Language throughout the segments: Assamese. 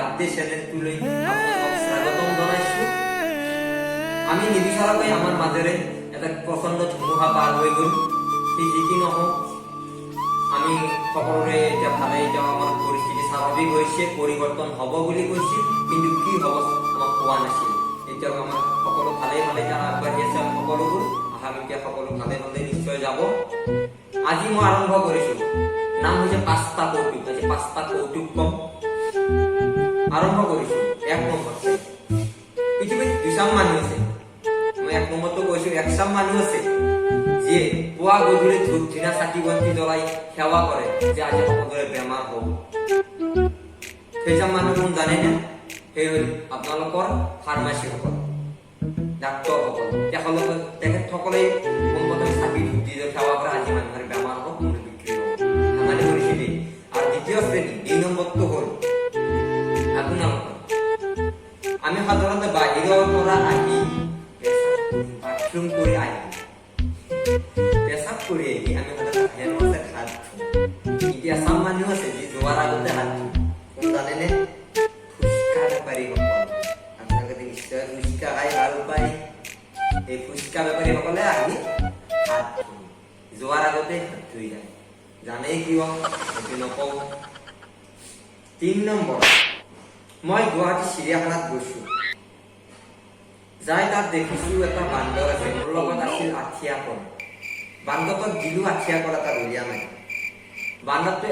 বাৰ্থডে চেনেলটোলৈ আপোনালোকক স্বাগতম জনাইছো। আমি নিবিচৰাকৈ আমাৰ মাজেৰে এটা প্ৰচণ্ড ধুমুহা পাৰ হৈ গ'ল। সি যি কি নহওক, আমি সকলোৰে এতিয়া ভালে। এতিয়া আমাৰ পৰিস্থিতি স্বাভাৱিক হৈছে। পৰিৱৰ্তন হ'ব বুলি কৈছিল, কিন্তু কি হ'ব আমাক কোৱা নাছিল। এতিয়াও আমাৰ সকলো ভালে ভালে এতিয়া আগবাঢ়ি আছে। আমি সকলোবোৰ আশা, এতিয়া সকলো ভালে ভালে নিশ্চয় যাব। আজি মই আৰম্ভ কৰিছো, নাম হৈছে পাঁচটা কৌতুক। আজি পাঁচটা কৌতুক কম। আৰম্ভ কৰিছো। এক নম্বৰ, পৃথিৱীত দুচাম মানুহ আছে। মই এক নম্বৰটো কৈছো। একচাম মানুহ আছে, যিয়ে পুৱা গধূলি ধূপ ধূনা চাকি বন্তি জ্বলাই সেৱা কৰে যে আজি সকলোৰে বেমাৰ হ'ব। সেইচাম মানুহ কোন জানেনে? সেই হ'ল আপোনালোকৰ ফাৰ্মাচীসকল, ডাক্তৰসকল। তেখেতলোকে, তেখেতসকলে পোনপ্ৰথমে চাকি ধূপ দি সেৱা কৰে, আজি মানুহৰ বেমাৰ হ'ব, মোৰ বিক্ৰী হ'ব। ধেমালি কৰিছো দেই। আৰু দ্বিতীয় শ্ৰেণী, দুই নম্বৰটো হ'ল আপোনালোকৰ। আমি সাধাৰণতে বাহিৰৰ পৰা আহি বাথৰুম কৰি আহি, পেচাব কৰি আহি আমি সাধাৰণতে হেণ্ড ৱাছেৰে হাত ধুওঁ। কিন্তু এচাম মানুহ আছে, যি যোৱাৰ আগতে হাত ধুওঁ। কোন জানেনে? ফুচকা বেপাৰীসকল। আপোনালোকে নিশ্চয় ফুচকা খাই ভাল পায়। এই ফুচকা বেপাৰীসকলে আহি হাত ধুৱে, যোৱাৰ আগতে হাত ধুই যায়। জানেই কিয়, সেইটো নকওঁ। তিনি নম্বৰ, মই গুৱাহাটী চিৰিয়াখানাত গৈছো। যাই তাত দেখিছো এটা বান্দৰ আছে। মোৰ লগত আছিল আঠিয়া কল। বান্দৰটোক দিলো আঠিয়া কল এটা দলিয়া মাৰি। বান্দৰটো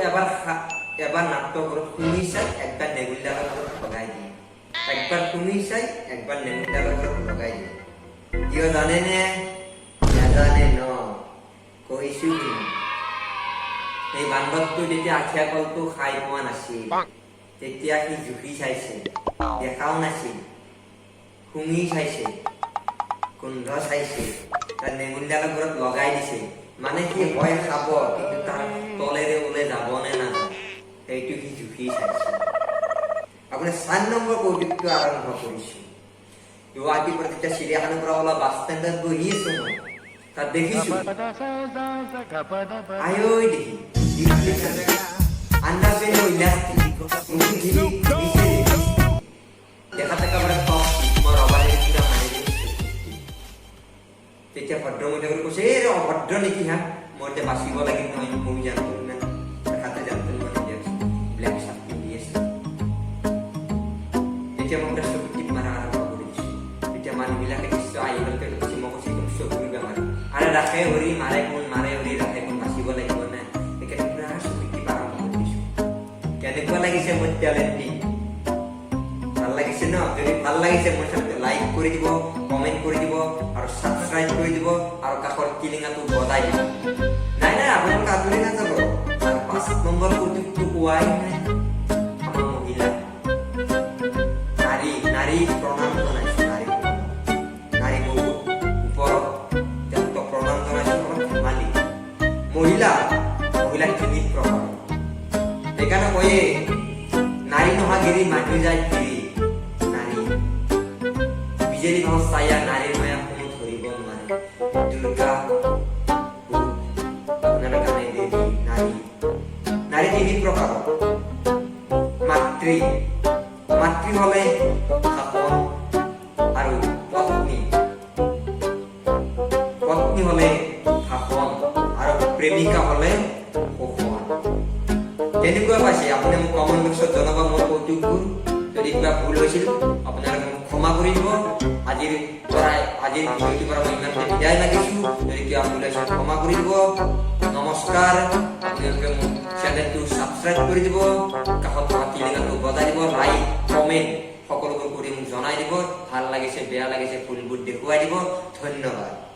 এবাৰ নাকটোৰ ঘৰত শুঙি চাই একবাৰ নেগুলডালৰ ঘৰত লগাই দিয়ে। একবাৰ শুঙি চাই একবাৰ নেগুলডালৰ ঘৰত লগাই দিয়ে। কিয় জানেনে? নাজানে ন? কৈছো কি, এই বান্দৰটো যেতিয়া আঠিয়া কলটো খাই পোৱা নাছিল, তেতিয়া সি জুখি চাইছিল, দেখাও নাছিল, শুঙি চাইছে, গোন্ধ চাইছে, তাৰ নেগুলডালৰ ঘৰত লগাই দিছে। মানে সি হয় খাব, কিন্তু তাৰ তলেৰে ওলাই যাব নে নাযায়, সেইটো সি জুখি চাইছে। আপোনাৰ 4 নম্বৰ কৌতুকটো আৰম্ভ কৰিছো। গুৱাহাটীৰ পৰা যেতিয়া চিৰিয়াখানাৰ পৰা অলপ বাছ ষ্টেণ্ডত বহি আছো মই, তাত দেখিছো, আয়ৈ দেখি, আন্দাজ ইলাষ্টিক মুখি ঢিলি দিছে, দেখাত একেবাৰে টপ। মই ৰবাৰেৰে পুৰা মাৰি দিছো। তেতিয়া ভদ্ৰমহিলাগৰাকী কৈছে, এই ৰে, অভদ্ৰ নেকি হা? মই এতিয়া বাচিব লাগিল নহয়। মই জানো না, দেখাতে জানতো মানে দিয়কচোন, ব্লেক চাৰ্ট পিন্ধি আছে। তেতিয়া মই এটা চকু টিপ মাৰা আৰম্ভ কৰি দিছো। তেতিয়া মানুহবিলাকে নিশ্চয় আহি পেলাই কৈছে, মই কৈছো, একদম চকুৰ বেমাৰ। আৰে ৰাখে হৰি মাৰে কোন, মাৰে হৰি ৰাখে কোন, বাচিব লাগিব না। সেইকাৰণে পুৰা চকু টিপ আৰম্ভ কৰি দিছো। কেনেকুৱা লাগিছে মোৰ টেলেণ্টটি? ভাল লাগিছে ন? যদি ভাল লাগিছে, মোৰ চেনেলটো লাইক কৰি দিব, কমেণ্ট কৰি দিব আৰু ছাবস্ক্ৰাইব কৰি দিব আৰু কাষৰ টিলিঙাটো বজাই দিব। নাই নাই, আপোনালোক আঁতৰি নাযাব। আৰু 5 নম্বৰ কৌতুকটো কোৱাই নাই। আমাৰ মহিলা, নাৰী, নাৰী প্ৰণাম জনাইছো। নাৰী, নাৰী বহুত ওপৰত, তেওঁলোকক প্ৰণাম জনাইছো। অলপ ধেমালি। মহিলা, মহিলা তিনি প্ৰকাৰ। সেইকাৰণে কয়ে, নাৰী নোহোৱা গিৰি মানুহ যায় ফিৰি। নাৰী বিজেলি ভাৱ ছায়া, নাৰীৰ মায়া কোনো ধৰিব নোৱাৰে। দুৰ্গা আপোনালোকে জানে, দেৱী নাৰী। নাৰী তিনি প্ৰকাৰৰ। মাতৃ, মাতৃ হলে শাসন আৰু পত্নী, পত্নী হলে শাসন আৰু প্ৰেমিকা হলে শোষণ। কেনেকুৱা পাইছে আপুনি মোক কমেণ্ট বক্সত জনাব। মোৰ কৌতুকবোৰ যদি কিবা ভুল হৈছিল, আপোনালোকে মোক ক্ষমা কৰি দিব। আজিৰ ভিডিঅ'টোৰ পৰা মই ইমানতে বিদায় মাগিছো। যদি কিবা ভুল হৈছে, ক্ষমা কৰি দিব। নমস্কাৰ। আপোনালোকে মোক চেনেলটো ছাবস্ক্ৰাইব কৰি দিব, কাষত থকা টিলিঙাটো বজাই দিব, লাইক কমেণ্ট সকলোবোৰ কৰি মোক জনাই দিব। ভাল লাগিছে, বেয়া লাগিছে, ভুলবোৰ দেখুৱাই দিব। ধন্যবাদ।